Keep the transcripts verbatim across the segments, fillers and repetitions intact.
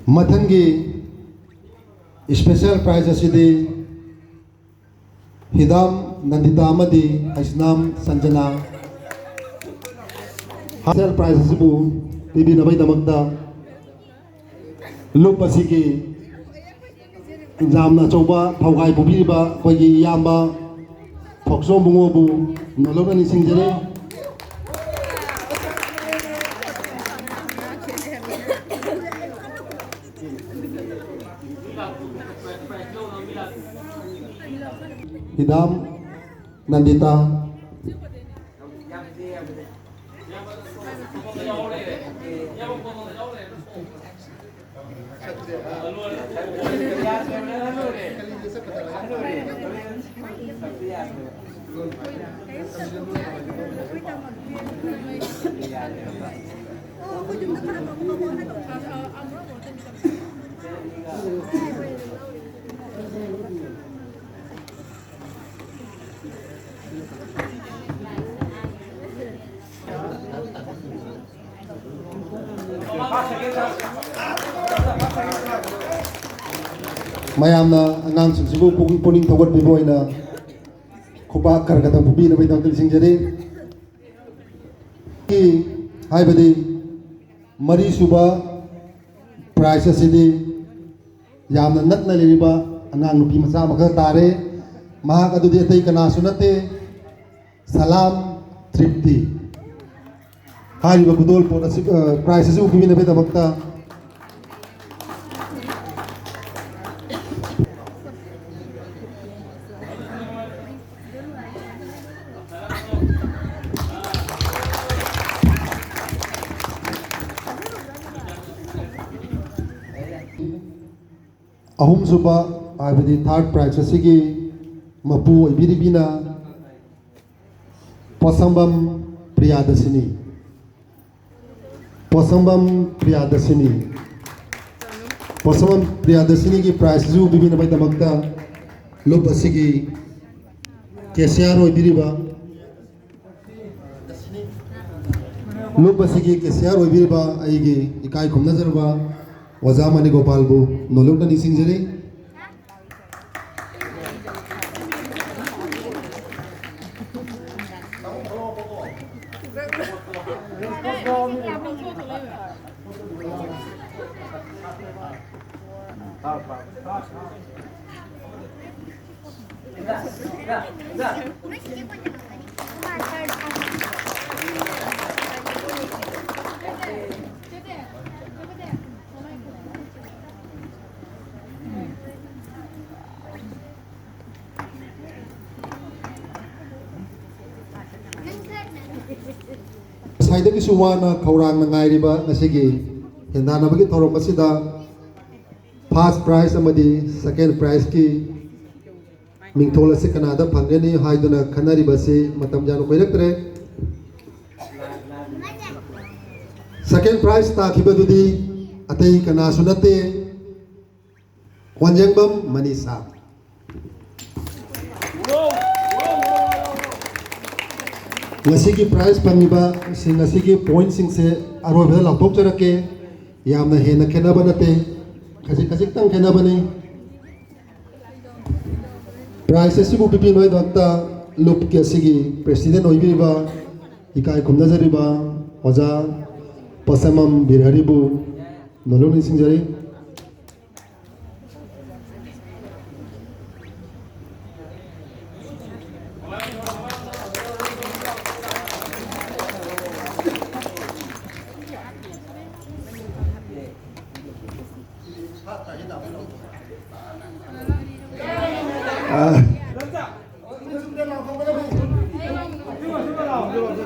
ꯃꯊꯪꯒꯤ special prize ꯑꯁꯤꯗꯤ ꯍꯤꯗꯥꯝ ꯅꯟꯗꯤꯇꯥ ꯑꯃꯗꯤ ꯍꯩꯁꯅꯥꯝ ꯁꯟꯖꯅꯥ꯫ Special prize ꯑꯁꯤꯕꯨ ꯄꯤꯕꯤꯅꯕꯒꯤꯗꯃꯛꯇ ꯂꯨꯞ ꯑꯁꯤꯒꯤ ꯌꯥꯝꯅ ꯑꯆꯧꯕ ꯊꯧꯒꯥꯏ ꯄꯨꯕꯤꯔꯤꯕ ꯑꯩꯈꯣꯏꯒꯤ ꯏꯌꯥꯝꯕ ꯊꯣꯛꯆꯣꯝ ꯕꯨꯡꯉꯣꯕꯨ ꯅꯣꯂꯨꯛꯅ ꯅꯤꯡꯁꯤꯡꯖꯔꯤ꯫ ꯍꯤꯗꯥꯝ ꯅꯟꯗꯤꯇꯥ꯫ ꯃꯌꯥꯝꯅ ꯑꯉꯥꯡꯁꯤꯡꯁꯤꯕꯨ ꯄꯨꯛ-, ꯄꯨꯛꯅꯤꯡ ꯊꯧꯒꯠꯄꯤꯕ ꯑꯣꯏꯅ ꯈꯨꯄꯥꯛ ꯈꯔ ꯈꯛꯇꯪ ꯐꯨꯕꯤꯅꯕꯒꯤꯗꯃꯛꯇ ꯅꯤꯡꯁꯤꯡꯖꯔꯤ꯫ ꯍꯥꯏꯕꯗꯤ ꯃꯔꯤꯁꯨꯕ prize ꯑꯁꯤꯗꯤ ꯌꯥꯝꯅ ꯅꯛꯅ ꯂꯩꯔꯤꯕ ꯑꯉꯥꯡ ꯅꯨꯄꯤ ꯃꯆꯥ ꯑꯃꯈꯛ ꯇꯥꯔꯦ꯫ ꯃꯍꯥꯛ ꯑꯗꯨꯗꯤ ꯑꯇꯩ ꯀꯅꯥꯁꯨ ꯅꯠꯇꯦ, ꯁꯂꯥꯝ ꯇ꯭ꯔꯤꯞꯇꯤ꯫ ꯍꯥꯏꯔꯤꯕ ꯈꯨꯗꯣꯜꯄꯣꯠ ꯑꯁꯤ, ꯑ, prize ꯑꯁꯤ ꯎꯕꯤꯅꯕꯒꯤꯗꯃꯛꯇ ꯑꯍꯨꯝꯁꯨꯕ, ꯍꯥꯏꯕꯗꯤ third prize ꯑꯁꯤꯒꯤ ꯃꯄꯨ ꯑꯣꯏꯕꯤꯔꯤꯕꯤꯅ ꯄꯣꯠꯁꯪꯕꯝ ꯄ꯭ꯔꯤꯌꯥꯗꯁꯤꯅꯤ꯫ ꯄꯣꯠꯁꯪꯕꯝ ꯄ꯭ꯔꯤꯌꯥꯗꯁꯤꯅꯤ꯫ ꯄꯣꯠꯁꯪꯕꯝ ꯄ꯭ꯔꯤꯌꯥꯗꯁꯤꯅꯤꯒꯤ prize ꯑꯁꯤꯕꯨ ꯄꯤꯕꯤꯅꯕꯒꯤꯗꯃꯛꯇ ꯂꯨꯞ ꯑꯁꯤꯒꯤ cashier ꯑꯣꯏꯕꯤꯔꯤꯕ, ꯂꯨꯞ ꯑꯁꯤꯒꯤ cashier ꯑꯣꯏꯕꯤꯔꯤꯕ ꯑꯩꯒꯤ ꯏꯀꯥꯏ ꯈꯨꯝꯅꯖꯔꯕ ꯑꯣꯖꯥ ꯃꯅꯤꯒꯣꯄꯥꯜꯕꯨ ꯅꯣꯂꯨꯛꯅ ꯅꯤꯡꯁꯤꯡꯖꯔꯤ꯫ ꯉꯁꯥꯏꯗꯒꯤꯁꯨ ꯋꯥꯅ ꯈꯧꯔꯥꯡꯅ ꯉꯥꯏꯔꯤꯕ ꯉꯁꯤꯒꯤ ꯍꯦꯟꯗꯥꯟꯅꯕꯒꯤ ꯊꯧꯔꯝ ꯑꯁꯤꯗ first prize ꯑꯃꯗꯤ second prizeꯀꯤ ꯃꯤꯡꯊꯣꯜ ꯑꯁꯤ ꯀꯅꯥꯗ ꯐꯪꯒꯅꯤ ꯍꯥꯏꯗꯨꯅ ꯈꯟꯅꯔꯤꯕꯁꯤ ꯃꯇꯝ ꯌꯥꯝꯅ ꯀꯨꯏꯔꯛꯇ꯭ꯔꯦ꯫ Second prize ꯇꯥꯈꯤꯕꯗꯨꯗꯤ ꯑꯇꯩ ꯀꯅꯥꯁꯨ ꯅꯠꯇꯦ, ꯀꯣꯟꯖꯦꯡꯕꯝ ꯃꯅꯤꯁꯥ꯫ ꯉꯁꯤꯒꯤ prize ꯐꯪꯉꯤꯕꯁꯤꯡ ꯑꯁꯤꯒꯤ pointꯁꯤꯡꯁꯦ ꯑꯔꯣꯏꯕꯗ ꯂꯥꯎꯊꯣꯛꯆꯔꯛꯀꯦ꯫ ꯌꯥꯝꯅ ꯍꯦꯟꯅ ꯈꯦꯠꯅꯕ ꯅꯠꯇꯦ, ꯈꯖꯤꯛ ꯈꯖꯤꯛꯇꯪ ꯈꯦꯠꯅꯕꯅꯤ꯫ Prize ꯑꯁꯤꯕꯨ ꯄꯤꯕꯤꯅꯕꯒꯤꯗꯃꯛꯇ ꯂꯨꯞꯀꯤ ꯑꯁꯤꯒꯤ president ꯑꯣꯏꯕꯤꯔꯤꯕ ꯏꯀꯥꯏ ꯈꯨꯝꯅꯖꯔꯤꯕ ꯑꯣꯖꯥ ꯄꯁꯃꯝ ꯕꯤꯔꯍꯔꯤꯕꯨ ꯅꯣꯂꯨꯛ ꯅꯤꯡꯁꯤꯡꯖꯔꯤ꯫ ꯑ,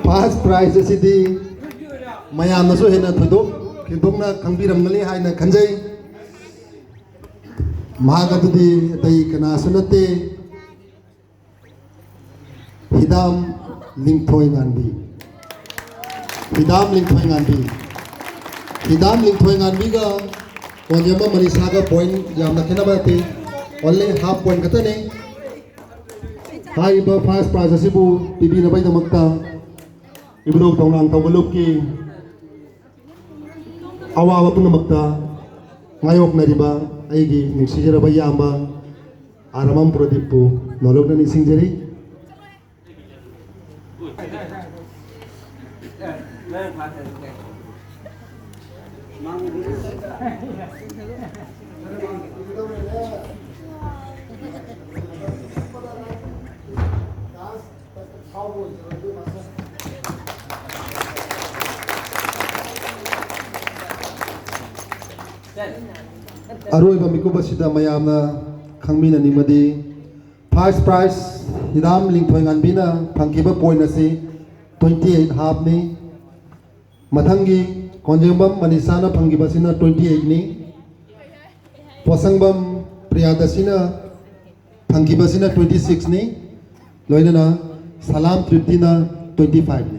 first prize ꯑꯁꯤꯗꯤ ꯃꯌꯥꯝꯅꯁꯨ ꯍꯦꯟꯅ ꯊꯣꯏꯗꯣꯛ ꯍꯦꯟꯗꯣꯛꯅ ꯈꯪꯕꯤꯔꯝꯒꯅꯤ ꯍꯥꯏꯅ ꯈꯟꯖꯩ꯫ ꯃꯍꯥꯛ ꯑꯗꯨꯗꯤ ꯑꯇꯩ ꯀꯅꯥꯁꯨ ꯅꯠꯇꯦ, ꯍꯤꯗꯥꯝ ꯂꯤꯡꯊꯣꯏ ꯉꯥꯟꯕꯤ꯫ ꯍꯤꯗꯥꯝ ꯂꯤꯡꯊꯣꯏ ꯉꯥꯟꯕꯤ꯫ ꯍꯤꯗꯥꯝ ꯂꯤꯡꯊꯣꯏ ꯉꯥꯟꯕꯤꯒ ꯀꯣꯟꯖꯦꯝꯕ ꯃꯅꯤꯁꯥꯒ point ꯌꯥꯝꯅ ꯈꯦꯠꯅꯕ ꯅꯠꯇꯦ, only half point ꯈꯛꯇꯅꯤ꯫ ꯍꯥꯏꯔꯤꯕ first prize ꯑꯁꯤꯕꯨ ꯄꯤꯕꯤꯅꯕꯒꯤꯗꯃꯛꯇ ꯏꯕꯨꯙꯧ ꯊꯧꯅꯥꯡ ꯊꯧꯒꯜꯂꯨꯞꯀꯤ ꯑꯋꯥꯕ ꯄꯨꯝꯅꯃꯛꯇ ꯃꯥꯌꯣꯛꯅꯔꯤꯕ ꯑꯩꯒꯤ ꯅꯨꯡꯁꯤꯖꯔꯕ ꯏꯌꯥꯝꯕ ꯑꯥꯔꯃꯝ ꯄ꯭ꯔꯗꯤꯞꯄꯨ ꯅꯣꯂꯨꯛꯅ ꯅꯤꯡꯁꯤꯡꯖꯔꯤ꯫ ꯑꯔꯣꯏꯕ ꯃꯤꯀꯨꯞ ꯑꯁꯤꯗ ꯃꯌꯥꯝꯅ ꯈꯪꯃꯤꯟꯅꯅꯤꯡꯕꯗꯤ, first prize ꯍꯤꯗꯥꯝ ꯂꯤꯡꯊꯣꯏ ꯉꯥꯟꯕꯤꯅ ꯐꯪꯈꯤꯕ point ꯑꯁꯤ twenty eight halfꯅꯤ꯫ ꯃꯊꯪꯒꯤ ꯀꯣꯟꯖꯦꯡꯕꯝ ꯃꯅꯤꯁꯥꯅ ꯐꯪꯈꯤꯕꯁꯤꯅ twenty eightꯅꯤ꯫ ꯄꯣꯠꯁꯪꯕꯝ ꯄ꯭ꯔꯤꯌꯥꯗꯁꯤꯅ ꯐꯪꯈꯤꯕꯁꯤꯅ twenty sixꯅꯤ꯫ ꯂꯣꯏꯅꯅ ꯁꯂꯥꯝ ꯇ꯭ꯔꯤꯞꯇꯤꯅ twenty fiveꯅꯤ꯫